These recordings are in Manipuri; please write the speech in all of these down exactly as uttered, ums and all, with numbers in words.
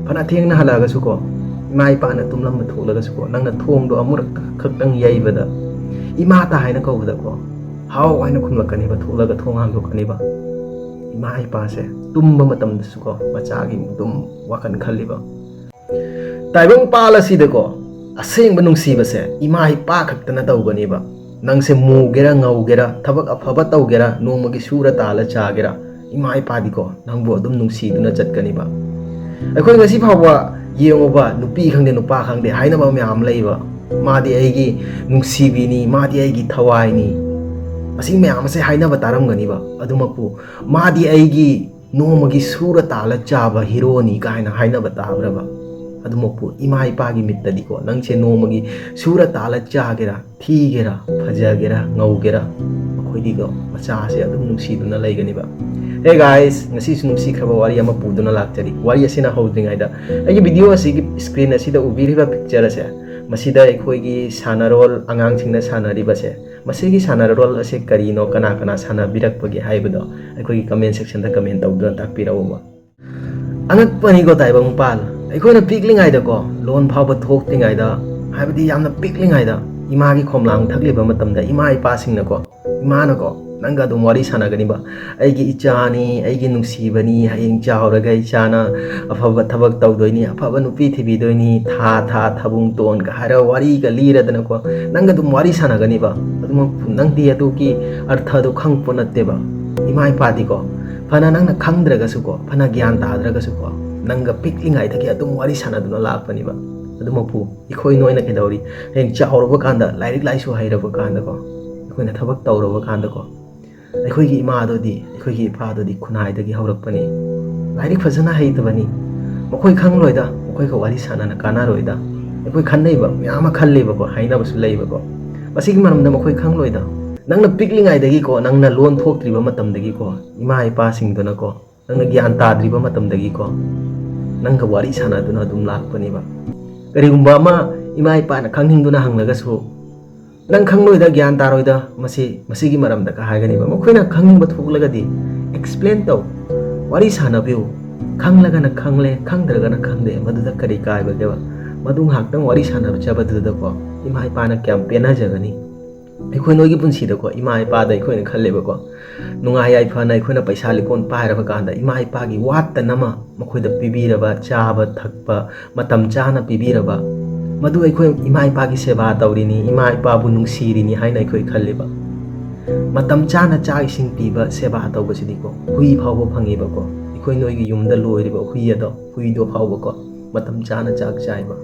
ꯐꯅ ꯊꯦꯡꯅ ꯍꯜꯂꯛꯑꯒꯁꯨꯀꯣ, ꯏꯃꯥ ꯏꯄꯥꯅ ꯇꯨꯝꯂꯝꯕ ꯊꯣꯛꯂꯒꯁꯨꯀꯣ, ꯅꯪꯅ ꯊꯣꯡꯗꯣ ꯑꯃꯨꯔꯛ ꯈꯛꯇꯪ ꯌꯩꯕꯗ, "ꯏꯃꯥꯇ" ꯍꯥꯏꯅ ꯀꯧꯕꯗꯀꯣ, "ꯍꯥꯎ" ꯍꯥꯏꯅ ꯈꯨꯝꯂꯛꯀꯅꯤꯕ, ꯊꯣꯛꯂꯒ ꯊꯣꯡ ꯍꯥꯡꯗꯣꯛꯀꯅꯤꯕ꯫ ꯏꯃꯥ ꯏꯄꯥꯁꯦ ꯇꯨꯝꯕ ꯃꯇꯝꯗꯁꯨꯀꯣ, ꯃꯆꯥꯒꯤ ꯑꯗꯨꯝ ꯋꯥꯈꯜ ꯈꯜꯂꯤꯕ꯫ ꯇꯥꯏꯕꯪ ꯄꯥꯜ ꯑꯁꯤꯗꯀꯣ, ꯑꯁꯦꯡꯕ ꯅꯨꯡꯁꯤꯕꯁꯦ ꯏꯃꯥ ꯏꯄꯥ ꯈꯛꯇꯅ ꯇꯧꯒꯅꯦꯕ꯫ ꯅꯪꯁꯦ ꯃꯨꯒꯦꯔꯥ ꯉꯧꯒꯦꯔꯥ, ꯊꯕꯛ ꯑꯐꯕ ꯇꯧꯒꯦꯔꯥ, ꯅꯣꯡꯃꯒꯤ ꯁꯨꯔ ꯇꯥꯜꯂ ꯆꯥꯒꯦꯔꯥ, ꯏꯃꯥ ꯏꯄꯥꯗꯤꯀꯣ ꯅꯪꯕꯨ ꯑꯗꯨꯝ ꯅꯨꯡꯁꯤꯗꯨꯅ ꯆꯠꯀꯅꯤꯕ꯫ ꯑꯩꯈꯣꯏ ꯉꯁꯤ ꯐꯥꯎꯕ ꯌꯦꯡꯉꯨꯕ, ꯅꯨꯄꯤ ꯈꯪꯗꯦ ꯅꯨꯄꯥ ꯈꯪꯗꯦ ꯍꯥꯏꯅꯕ ꯃꯌꯥꯝ ꯑꯃ ꯂꯩꯕ, "ꯃꯥꯗꯤ ꯑꯩꯒꯤ ꯅꯨꯡꯁꯤꯕꯤꯅꯤ, ꯃꯥꯗꯤ ꯑꯩꯒꯤ ꯊꯋꯥꯏꯅꯤ", ꯑꯁꯤ ꯃꯌꯥꯝ ꯑꯁꯦ ꯍꯥꯏꯅꯕ ꯇꯥꯔꯝꯒꯅꯤꯕ꯫ ꯑꯗꯨꯃꯛꯄꯨ "ꯃꯥꯗꯤ ꯑꯩꯒꯤ ꯅꯣꯡꯃꯒꯤ ꯁꯨꯔ ꯇꯥꯜꯂ ꯆꯥꯕ ꯍꯤꯔꯣꯅꯤ" ꯀꯥꯏꯅ ꯍꯥꯏꯅꯕ ꯇꯥꯕ꯭ꯔꯕ? ꯑꯗꯨꯃꯛꯄꯨ ꯏꯃꯥ ꯏꯄꯥꯒꯤ ꯃꯤꯠꯇꯗꯤꯀꯣ, ꯅꯪꯁꯦ ꯅꯣꯡꯃꯒꯤ ꯁꯨꯔ ꯇꯥꯜꯂ ꯆꯥꯒꯦꯔꯥ, ꯊꯤꯒꯦꯔꯥ, ꯐꯖꯒꯦꯔꯥ, ꯉꯧꯒꯦꯔꯥ, ꯃꯈꯣꯏꯗꯤꯀꯣ ꯃꯆꯥꯁꯦ ꯑꯗꯨꯝ ꯅꯨꯡꯁꯤꯗꯨꯅ ꯂꯩꯒꯅꯤꯕ꯫ Hey guys, ꯉꯁꯤꯁꯨ ꯅꯨꯡꯁꯤꯈ꯭ꯔꯕ ꯋꯥꯔꯤ ꯑꯃ ꯄꯨꯗꯨꯅ ꯂꯥꯛꯆꯔꯤ꯫ ꯋꯥꯔꯤ ꯑꯁꯤꯅ ꯍꯧꯗ꯭ꯔꯤꯉꯩꯗ, ꯑꯩꯒꯤ video ꯑꯁꯤꯒꯤ screen ꯑꯁꯤꯗ ꯎꯕꯤꯔꯤꯕ picture ꯑꯁꯦ, ꯃꯁꯤꯗ ꯑꯩꯈꯣꯏꯒꯤ ꯁꯥꯟꯅꯔꯣꯜ ꯑꯉꯥꯡꯁꯤꯡꯅ ꯁꯥꯟꯅꯔꯤꯕꯁꯦ, ꯃꯁꯤꯒꯤ ꯁꯥꯟꯅꯔꯣꯜ ꯑꯁꯦ ꯀꯔꯤꯅꯣ, ꯀꯅꯥ ꯀꯅꯥ ꯁꯥꯟꯅꯕꯤꯔꯛꯄꯒꯦ ꯍꯥꯏꯕꯗꯣ ꯑꯩꯈꯣꯏꯒꯤ comment section ꯗ comment ꯇꯧꯗꯨꯅ ꯇꯥꯛꯄꯤꯔꯛꯎꯕ꯫ ꯑꯉꯛꯄꯅꯤꯀꯣ ꯇꯥꯏꯕꯪꯄꯥꯜ, ꯑꯩꯈꯣꯏꯅ ꯄꯤꯛꯂꯤꯉꯩꯗꯀꯣ, ꯂꯣꯟ ꯐꯥꯎꯕ ꯊꯣꯛꯇ꯭ꯔꯤꯉꯩꯗ, ꯍꯥꯏꯕꯗꯤ ꯌꯥꯝꯅ ꯄꯤꯛꯂꯤꯉꯩꯗ ꯏꯃꯥꯒꯤ ꯈꯣꯝꯂꯥꯡ ꯊꯛꯂꯤꯕ ꯃꯇꯝꯗ ꯏꯃꯥ ꯏꯄꯥꯁꯤꯡꯅꯀꯣ, ꯏꯃꯥꯅꯀꯣ ꯅꯪꯒ ꯑꯗꯨꯝ ꯋꯥꯔꯤ ꯁꯥꯟꯅꯒꯅꯤꯕ꯫ "ꯑꯩꯒꯤ ꯏꯆꯥꯅꯤ, ꯑꯩꯒꯤ ꯅꯨꯡꯁꯤꯕꯅꯤ, ꯍꯌꯦꯡ ꯆꯥꯎꯔꯒ ꯏꯆꯥꯅ ꯑꯐꯕ ꯊꯕꯛ ꯇꯧꯗꯣꯏꯅꯤ, ꯑꯐꯕ ꯅꯨꯄꯤ ꯊꯤꯕꯤꯗꯣꯏꯅꯤ, ꯊꯥ ꯊꯥ ꯊꯥꯕꯨꯡ ꯇꯣꯟꯒ" ꯍꯥꯏꯔꯒ ꯋꯥꯔꯤꯒ ꯂꯤꯔꯗꯅꯀꯣ, ꯅꯪꯒ ꯑꯗꯨꯝ ꯋꯥꯔꯤ ꯁꯥꯟꯅꯒꯅꯤꯕ꯫ ꯑꯗꯨꯃꯛ ꯅꯪꯗꯤ ꯑꯗꯨꯒꯤ ꯑꯔꯊꯗꯣ ꯈꯪꯄꯣꯠ ꯅꯠꯇꯦꯕ꯫ ꯏꯃꯥ ꯏꯄꯥꯗꯤꯀꯣ, ꯐꯅ ꯅꯪꯅ ꯈꯪꯗ꯭ꯔꯒꯁꯨꯀꯣ, ꯐꯅ ꯒ꯭ꯌꯥꯟ ꯇꯥꯗ꯭ꯔꯒꯁꯨꯀꯣ, ꯅꯪꯒ ꯄꯤꯛꯂꯤꯉꯩꯗꯒꯤ ꯑꯗꯨꯝ ꯋꯥꯔꯤ ꯁꯥꯟꯅꯗꯨꯅ ꯂꯥꯛꯄꯅꯦꯕ꯫ ꯑꯗꯨꯃꯛꯄꯨ ꯑꯩꯈꯣꯏ ꯅꯣꯏꯅ ꯀꯩꯗꯧꯔꯤ? ꯍꯌꯦꯡ ꯆꯥꯎꯔꯕ ꯀꯥꯟꯗ, ꯂꯥꯏꯔꯤꯛ ꯂꯥꯏꯁꯨ ꯍꯩꯔꯕ ꯀꯥꯟꯗꯀꯣ, ꯑꯩꯈꯣꯏꯅ ꯊꯕꯛ ꯇꯧꯔꯕ ꯀꯥꯟꯗꯀꯣ, ꯑꯩꯈꯣꯏꯒꯤ ꯏꯃꯥꯗꯨꯗꯤ, ꯑꯩꯈꯣꯏꯒꯤ ꯏꯄꯥꯗꯨꯗꯤ ꯈꯨꯟꯅꯥꯏꯗꯒꯤ ꯍꯧꯔꯛꯄꯅꯤ, ꯂꯥꯏꯔꯤꯛ ꯐꯖꯅ ꯍꯩꯇꯕꯅꯤ, ꯃꯈꯣꯏ ꯈꯪꯂꯣꯏꯗ, ꯃꯈꯣꯏꯒ ꯋꯥꯔꯤ ꯁꯥꯟꯅꯅ ꯀꯥꯟꯅꯔꯣꯏꯗ꯫ ꯑꯩꯈꯣꯏ ꯈꯟꯅꯩꯕ ꯃꯌꯥꯝ ꯑꯃ ꯈꯜꯂꯦꯕꯀꯣ, ꯍꯥꯏꯅꯕꯁꯨ ꯂꯩꯕꯀꯣ꯫ ꯃꯁꯤꯒꯤ ꯃꯔꯝꯗ ꯃꯈꯣꯏ ꯈꯪꯂꯣꯏꯗ꯫ ꯅꯪꯅ ꯄꯤꯛꯂꯤꯉꯩꯗꯒꯤꯀꯣ, ꯅꯪꯅ ꯂꯣꯟ ꯊꯣꯛꯇ꯭ꯔꯤꯕ ꯃꯇꯝꯗꯒꯤꯀꯣ, ꯏꯃꯥ ꯏꯄꯥꯁꯤꯡꯗꯨꯅꯀꯣ, ꯅꯪꯅ ꯒ꯭ꯌꯥꯟ ꯇꯥꯗ꯭ꯔꯤꯕ ꯃꯇꯝꯗꯒꯤꯀꯣ, ꯅꯪꯒ ꯋꯥꯔꯤ ꯁꯥꯟꯅꯗꯨꯅ ꯑꯗꯨꯝ ꯂꯥꯛꯄꯅꯦꯕ꯫ ꯀꯔꯤꯒꯨꯝꯕ ꯑꯃ ꯏꯃꯥ ꯏꯄꯥꯅ ꯈꯪꯅꯤꯡꯗꯨꯅ ꯍꯪꯂꯒꯁꯨ, "ꯅꯪ ꯈꯪꯂꯣꯏꯗ, ꯒ꯭ꯌꯥꯟ ꯇꯥꯔꯣꯏꯗ ꯃꯁꯤ, ꯃꯁꯤꯒꯤ ꯃꯔꯝꯗ" ꯀ ꯍꯥꯏꯒꯅꯦꯕ꯫ ꯃꯈꯣꯏꯅ ꯈꯪꯅꯤꯡꯕ ꯊꯣꯛꯂꯒꯗꯤ explain ꯇꯧ, ꯋꯥꯔꯤ ꯁꯥꯟꯅꯕꯤꯌꯨ꯫ ꯈꯪꯂꯒꯅ ꯈꯪꯂꯦ, ꯈꯪꯗ꯭ꯔꯒꯅ ꯈꯪꯗꯦ, ꯃꯗꯨꯗ ꯀꯔꯤ ꯀꯥꯏꯕꯒꯦꯕ? ꯃꯗꯨ ꯉꯥꯏꯍꯥꯛꯇꯪ ꯋꯥꯔꯤ ꯁꯥꯟꯅꯕ ꯆꯠꯄꯗꯨꯗꯀꯣ, ꯏꯃꯥ ꯏꯄꯥꯅ ꯀꯌꯥꯝ ꯄꯦꯟꯅꯖꯒꯅꯤ? ꯑꯩꯈꯣꯏ ꯅꯣꯏꯒꯤ ꯄꯨꯟꯁꯤꯗꯀꯣ, ꯏꯃꯥ ꯏꯄꯥꯗ ꯑꯩꯈꯣꯏꯅ ꯈꯜꯂꯦꯕꯀꯣ, ꯅꯨꯡꯉꯥꯏ ꯌꯥꯏꯐꯅ ꯑꯩꯈꯣꯏꯅ ꯄꯩꯁꯥ ꯂꯤꯀꯣꯟ ꯄꯥꯏꯔꯕ ꯀꯥꯟꯗ, ꯏꯃꯥ ꯏꯄꯥꯒꯤ ꯋꯥꯠꯇꯅꯃ ꯃꯈꯣꯏꯗ ꯄꯤꯕꯤꯔꯕ, ꯆꯥꯕ ꯊꯛꯄ ꯃꯇꯝ ꯆꯥꯅ ꯄꯤꯕꯤꯔꯕ, ꯃꯗꯨ ꯑꯩꯈꯣꯏ ꯏꯃꯥ ꯏꯄꯥꯒꯤ ꯁꯦꯕꯥ ꯇꯧꯔꯤꯅꯤ, ꯏꯃꯥ ꯏꯄꯥꯕꯨ ꯅꯨꯡꯁꯤꯔꯤꯅꯤ ꯍꯥꯏꯅ ꯑꯩꯈꯣꯏ ꯈꯜꯂꯤꯕ꯫ ꯃꯇꯝ ꯆꯥꯅ ꯆꯥꯛ ꯏꯁꯤꯡ ꯄꯤꯕ, ꯁꯦꯕꯥ ꯇꯧꯕꯁꯤꯗꯤꯀꯣ, ꯍꯨꯏ ꯐꯥꯎꯕ ꯐꯪꯉꯤꯕꯀꯣ꯫ ꯑꯩꯈꯣꯏ ꯅꯣꯏꯒꯤ ꯌꯨꯝꯗ ꯂꯣꯏꯔꯤꯕ ꯍꯨꯏ ꯑꯗꯣ, ꯍꯨꯏꯗꯣ ꯐꯥꯎꯕꯀꯣ, ꯃꯇꯝ ꯆꯥꯅ ꯆꯥꯛ ꯆꯥꯏꯕ꯫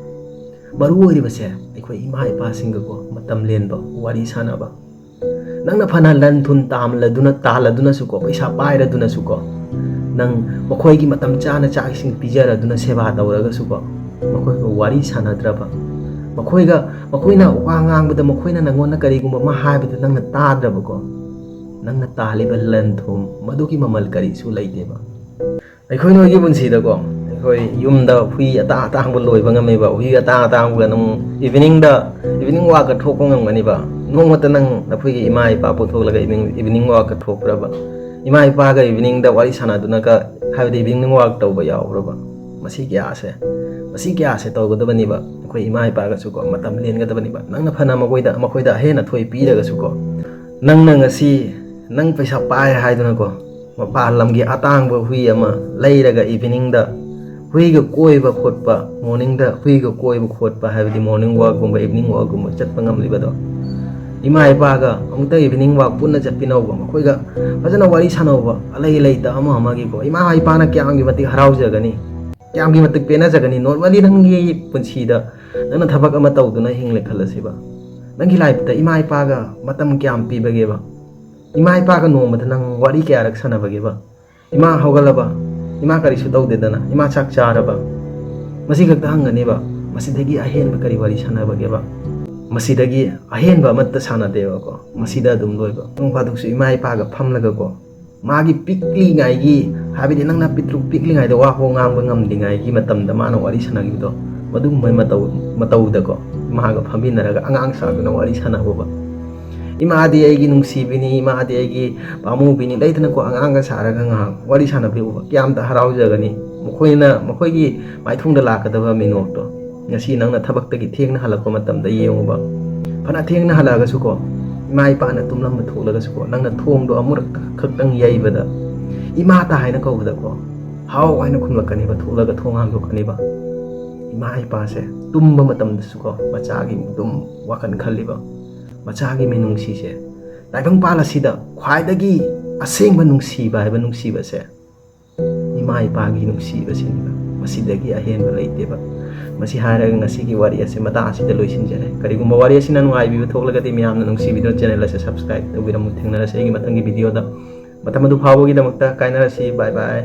ꯃꯔꯨ ꯑꯣꯏꯔꯤꯕꯁꯦ, ꯑꯩꯈꯣꯏ ꯏꯃꯥ ꯏꯄꯥꯁꯤꯡꯒꯀꯣ ꯃꯇꯝ ꯂꯦꯟꯕ, ꯋꯥꯔꯤ ꯁꯥꯟꯅꯕ꯫ ꯅꯪꯅ ꯐꯅ ꯂꯟ ꯊꯨꯝ ꯇꯥꯝꯂꯗꯨꯅ, ꯇꯥꯜꯂꯗꯨꯅꯁꯨꯀꯣ, ꯄꯩꯁꯥ ꯄꯥꯏꯔꯗꯨꯅꯁꯨꯀꯣ, ꯅꯪ ꯃꯈꯣꯏꯒꯤ ꯃꯇꯝ ꯆꯥꯅ ꯆꯥꯛ ꯏꯁꯤꯡ ꯄꯤꯖꯔꯗꯨꯅ, ꯁꯦꯕꯥ ꯇꯧꯔꯒꯁꯨꯀꯣ, ꯃꯈꯣꯏꯒ ꯋꯥꯔꯤ ꯁꯥꯟꯅꯗ꯭ꯔꯕ, ꯃꯈꯣꯏꯒ, ꯃꯈꯣꯏꯅ ꯋꯥ ꯉꯥꯡꯕꯗ, ꯃꯈꯣꯏꯅ ꯅꯪꯉꯣꯟꯗ ꯀꯔꯤꯒꯨꯝꯕ ꯑꯃ ꯍꯥꯏꯕꯗ ꯅꯪꯅ ꯇꯥꯗ꯭ꯔꯕꯀꯣ, ꯅꯪꯅ ꯇꯥꯜꯂꯤꯕ ꯂꯟ ꯊꯨꯝ ꯃꯗꯨꯒꯤ ꯃꯃꯜ ꯀꯔꯤꯁꯨ ꯂꯩꯇꯦꯕ꯫ ꯑꯩꯈꯣꯏ ꯅꯣꯏꯒꯤ ꯄꯨꯟꯁꯤꯗꯀꯣ, ꯑꯩꯈꯣꯏ ꯌꯨꯝꯗ ꯍꯨꯏ ꯑꯇꯥꯡ ꯑꯇꯥꯡꯕ ꯂꯣꯏꯕ ꯉꯝꯃꯤꯕ, ꯍꯨꯏ ꯑꯇꯥꯡ ꯑꯇꯥꯡꯕꯒ ꯅꯪ ꯏꯚꯤꯅꯤꯡꯗ, ꯏꯚꯤꯅꯤꯡ ꯋꯥꯛꯀ ꯊꯣꯛꯄ ꯉꯝꯒꯅꯤꯕ? ꯅꯣꯡꯃꯇ ꯅꯪ ꯅꯈꯣꯏꯒꯤ ꯏꯃꯥ ꯏꯄꯥ ꯄꯨꯊꯣꯛꯂꯒ ꯏꯚꯤꯅꯤꯡ, ꯏꯚꯤꯅꯤꯡ ꯋꯥꯛꯀ ꯊꯣꯛꯄ꯭ꯔꯕ? ꯏꯃꯥ ꯏꯄꯥꯒ ꯏꯚꯤꯅꯤꯡꯗ ꯋꯥꯔꯤ ꯁꯥꯟꯅꯗꯨꯅꯒ, ꯍꯥꯏꯕꯗꯤ ꯏꯚꯤꯅꯤꯡ ꯋꯥꯛ ꯇꯧꯕ ꯌꯥꯎꯈ꯭ꯔꯕ? ꯃꯁꯤ ꯀꯌꯥꯁꯦ, ꯃꯁꯤ ꯀꯌꯥꯁꯦ ꯇꯧꯒꯗꯕꯅꯤꯕ꯫ ꯑꯩꯈꯣꯏ ꯏꯃꯥ ꯏꯄꯥꯒꯁꯨꯀꯣ ꯃꯇꯝ ꯂꯦꯟꯒꯗꯕꯅꯤꯕ꯫ ꯅꯪꯅ ꯐꯅ ꯃꯈꯣꯏꯗ, ꯃꯈꯣꯏꯗ ꯑꯍꯦꯟ ꯑꯊꯣꯏ ꯄꯤꯔꯒꯁꯨꯀꯣ, ꯅꯪꯅ ꯉꯁꯤ ꯅꯪ ꯄꯩꯁꯥ ꯄꯥꯏ ꯍꯥꯏꯗꯨꯅꯀꯣ, ꯃꯄꯥꯟ ꯂꯝꯒꯤ ꯑꯇꯥꯡꯕ ꯍꯨꯏ ꯑꯃ ꯂꯩꯔꯒ ꯏꯚꯤꯅꯤꯡꯗ ꯍꯨꯏꯒ ꯀꯣꯏꯕ ꯈꯣꯠꯄ, ꯃꯣꯔꯅꯤꯡꯗ ꯍꯨꯏꯒ ꯀꯣꯏꯕ ꯈꯣꯠꯄ, ꯍꯥꯏꯕꯗꯤ ꯃꯣꯔꯅꯤꯡ ꯋꯥꯛꯀꯨꯝꯕ, ꯏꯚꯤꯅꯤꯡ ꯋꯥꯛꯀꯨꯝꯕ ꯆꯠꯄ ꯉꯝꯂꯤꯕꯗꯣ, ꯏꯃꯥ ꯏꯄꯥꯒ ꯑꯃꯨꯛꯇ ꯏꯚꯤꯅꯤꯡ ꯋꯥꯛ ꯄꯨꯟꯅ ꯆꯠꯄꯤꯅꯧꯕ, ꯃꯈꯣꯏꯒ ꯐꯖꯅ ꯋꯥꯔꯤ ꯁꯥꯟꯅꯧꯕ, ꯑꯂꯩ ꯂꯩꯇ ꯑꯃ ꯑꯃꯒꯤꯀꯣ꯫ ꯏꯃꯥ ꯏꯄꯥꯅ ꯀꯌꯥꯝꯒꯤ ꯃꯇꯤꯛ ꯍꯔꯥꯎꯖꯒꯅꯤ, ꯀꯌꯥꯝꯒꯤ ꯃꯇꯤꯛ ꯄꯦꯟꯅꯖꯒꯅꯤ꯫ ꯅꯣꯔꯃꯦꯜꯂꯤ ꯅꯪꯒꯤ ꯄꯨꯟꯁꯤꯗ ꯅꯪꯅ ꯊꯕꯛ ꯑꯃ ꯇꯧꯗꯨꯅ ꯍꯤꯡꯂꯦ ꯈꯜꯂꯁꯤꯕ, ꯅꯪꯒꯤ ꯂꯥꯏꯐꯇ ꯏꯃꯥ ꯏꯄꯥꯒ ꯃꯇꯝ ꯀꯌꯥꯝ ꯄꯤꯕꯒꯦꯕ? ꯏꯃꯥ ꯏꯄꯥꯒ ꯅꯣꯡꯃꯗ ꯅꯪ ꯋꯥꯔꯤ ꯀꯌꯥꯔꯛ ꯁꯥꯟꯅꯕꯒꯦꯕ? ꯏꯃꯥ ꯍꯧꯒꯠꯂꯕ? ꯏꯃꯥ ꯀꯔꯤꯁꯨ ꯇꯧꯗꯦꯗꯅ, ꯏꯃꯥ ꯆꯥꯛ ꯆꯥꯔꯕ? ꯃꯁꯤ ꯈꯛꯇ ꯍꯪꯒꯅꯦꯕ꯫ ꯃꯁꯤꯗꯒꯤ ꯑꯍꯦꯟꯕ ꯀꯔꯤ ꯋꯥꯔꯤ ꯁꯥꯟꯅꯕꯒꯦꯕ? ꯃꯁꯤꯗꯒꯤ ꯑꯍꯦꯟꯕ ꯑꯃꯠꯇ ꯁꯥꯟꯅꯗꯦꯕꯀꯣ꯫ ꯃꯁꯤꯗ ꯑꯗꯨꯝ ꯂꯣꯏꯕ꯫ ꯅꯣꯡ ꯐꯥꯗꯣꯛꯁꯨ ꯏꯃꯥ ꯏꯄꯥꯒ ꯐꯝꯂꯒꯀꯣ, ꯃꯥꯒꯤ ꯄꯤꯛꯂꯤꯉꯥꯏꯒꯤ, ꯍꯥꯏꯕꯗꯤ ꯅꯪꯅ ꯄꯤꯛꯇ꯭ꯔꯨ ꯄꯤꯛꯂꯤꯉꯥꯏꯗ ꯋꯥ ꯐꯥꯎ ꯉꯥꯡꯕ ꯉꯝꯗ꯭ꯔꯤꯉꯥꯏꯒꯤ ꯃꯇꯝꯗ ꯃꯥꯅ ꯋꯥꯔꯤ ꯁꯥꯟꯅꯈꯤꯕꯗꯣ, ꯃꯗꯨꯒꯨꯝꯕ ꯃꯇꯧ, ꯃꯇꯧꯗꯀꯣ, ꯃꯥꯒ ꯐꯝꯃꯤꯟꯅꯔꯒ ꯑꯉꯥꯡ ꯁꯥꯗꯨꯅ ꯋꯥꯔꯤ ꯁꯥꯟꯅꯕ꯫ ꯏꯃꯥꯗꯤ ꯑꯩꯒꯤ ꯅꯨꯡꯁꯤꯕꯤꯅꯤ, ꯏꯃꯥꯗꯤ ꯑꯩꯒꯤ ꯄꯥꯝꯃꯨꯕꯤꯅꯤ, ꯂꯩꯗꯅꯀꯣ, ꯑꯉꯥꯡꯒ ꯁꯥꯔꯒ ꯉꯥꯏꯍꯥꯛ ꯋꯥꯔꯤ ꯁꯥꯟꯅꯕꯤꯌꯨꯕ, ꯀꯌꯥꯝꯇ ꯍꯔꯥꯎꯖꯒꯅꯤ꯫ ꯃꯈꯣꯏꯅ, ꯃꯈꯣꯏꯒꯤ ꯃꯥꯏꯊꯣꯡꯗ ꯂꯥꯛꯀꯗꯕ ꯃꯤꯅꯣꯛꯇꯣ ꯉꯁꯤ ꯅꯪꯅ ꯊꯕꯛꯇꯒꯤ ꯊꯦꯡꯅ ꯍꯜꯂꯛꯄ ꯃꯇꯝꯗ ꯌꯦꯡꯉꯨꯕ꯫ ꯐꯅ ꯊꯦꯡꯅ ꯍꯜꯂꯛꯑꯒꯁꯨꯀꯣ, ꯏꯃꯥ ꯏꯄꯥꯅ ꯇꯨꯝꯂꯝꯕ ꯊꯣꯛꯂꯒꯁꯨꯀꯣ, ꯅꯪꯅ ꯊꯣꯡꯗꯣ ꯑꯃꯨꯔꯛ ꯈꯛꯇꯪ ꯌꯩꯕꯗ, "ꯏꯃꯥꯇ" ꯍꯥꯏꯅ ꯀꯧꯕꯗꯀꯣ, "ꯍꯥꯎ" ꯍꯥꯏꯅ ꯈꯨꯝꯂꯛꯀꯅꯦꯕ, ꯊꯣꯛꯂꯒ ꯊꯣꯡ ꯍꯥꯡꯗꯣꯛꯀꯅꯦꯕ꯫ ꯏꯃꯥ ꯏꯄꯥꯁꯦ ꯇꯨꯝꯕ ꯃꯇꯝꯗꯁꯨꯀꯣ, ꯃꯆꯥꯒꯤ ꯑꯗꯨꯝ ꯋꯥꯈꯜ ꯈꯜꯂꯤꯕ, ꯃꯆꯥꯒꯤ ꯃꯤꯅꯨꯡꯁꯤꯁꯦ, ꯇꯥꯏꯕꯪꯄꯥꯜ ꯑꯁꯤꯗ ꯈ꯭ꯋꯥꯏꯗꯒꯤ ꯑꯁꯦꯡꯕ ꯅꯨꯡꯁꯤꯕ ꯍꯥꯏꯕ ꯅꯨꯡꯁꯤꯕꯁꯦ ꯏꯃꯥ ꯏꯄꯥꯒꯤ ꯅꯨꯡꯁꯤꯕꯁꯤꯅꯤꯕ꯫ ꯃꯁꯤꯗꯒꯤ ꯑꯍꯦꯟꯕ ꯂꯩꯇꯦꯕ꯫ ꯃꯁꯤ ꯍꯥꯏꯔꯒ ꯉꯁꯤꯒꯤ ꯋꯥꯔꯤ ꯑꯁꯤ ꯃꯇꯥꯡ ꯑꯁꯤꯗ ꯂꯣꯏꯁꯤꯟꯖꯔꯦ꯫ ꯀꯔꯤꯒꯨꯝꯕ ꯋꯥꯔꯤ ꯑꯁꯤꯅ ꯅꯨꯡꯉꯥꯏꯕꯤꯕ ꯊꯣꯛꯂꯒꯗꯤ ꯃꯌꯥꯝꯅ ꯅꯨꯡꯁꯤꯕꯤꯗꯨꯅ channel ꯑꯁꯤ subscribe ꯇꯧꯕꯤꯔꯝꯃꯨ꯫ ꯊꯦꯡꯅꯔꯁꯤ ꯑꯩꯒꯤ ꯃꯊꯪꯒꯤ videoꯗ꯫ ꯃꯇꯝ ꯑꯗꯨ ꯐꯥꯎꯕꯒꯤꯗꯃꯛꯇ ꯀꯥꯏꯅꯔꯁꯤ꯫ Bye bye꯫